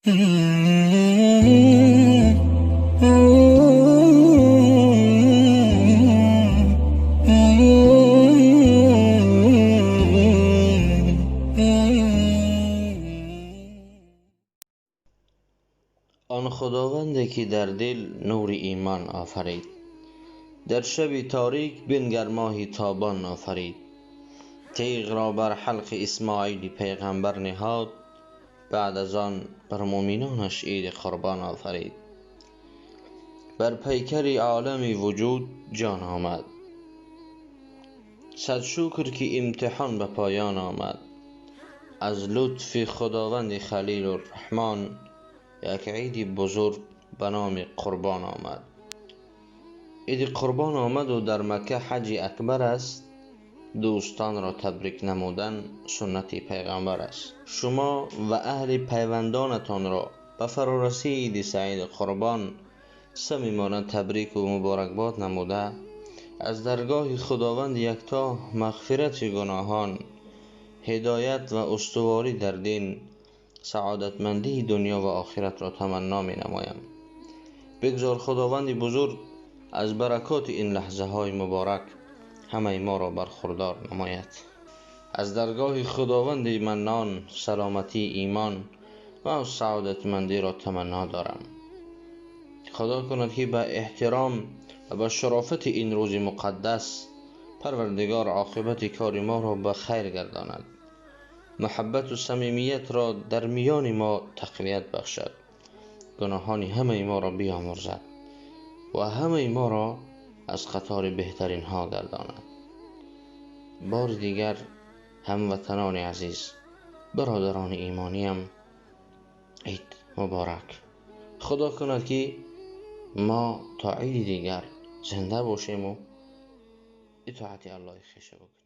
Он худованде ки дар дил нури имон офарид, дар шаби торик бингар моҳи тобон офарид. Тиғ ро бар ҳалқи Исмоили пайғамбар ниҳод, баъд аз он бар мӯъминонаш иди қурбон офарид. Бар пайкари олами вуҷуд ҷон омад, сад шукр ки имтиҳон ба поён омад. Аз лутфи Худованди Халилурраҳмон як иди бузург ба номи Қурбон омад. Иди Қурбон омаду дар Макка ҳаҷи акбар аст. Дӯстонро табрик намудан суннати пайғамбар аст. Шумо ва аҳли пайвандонатонро ба фарорасии иди саиди Қурбон самимона табрику муборакбод намуда, аз даргоҳи Худованди якто мағфирати гуноҳон, ҳидоят ва устуворӣ дар дин, саодатмандии дунё ва охиратро таманно менамоям. Бигзор Худованди бузург аз баракоти ин лаҳзаҳои муборак ҳамаи моро бархурдор намояд. Аз даргоҳи Худованди Маннон саломатии имон ва саодатмандиро таманно дорам. Худо кунад ки ба эҳтиром ва ба шарофати ин рӯзи муқаддас Парвардигор оқибати кори моро ба хайр гардонад, муҳаббату самимиятро дар миёни мо тақвият бахшад, гуноҳони ҳамаи моро биёмурзад ва ҳамаи моро аз қатори беҳтаринҳо гардонад. Бори дигар ҳамватанони азиз, бародарони имониям, ид муборак. Худо кунад ки мо то иди дигар зинда бошему итоати Аллоҳи хеша бикунем.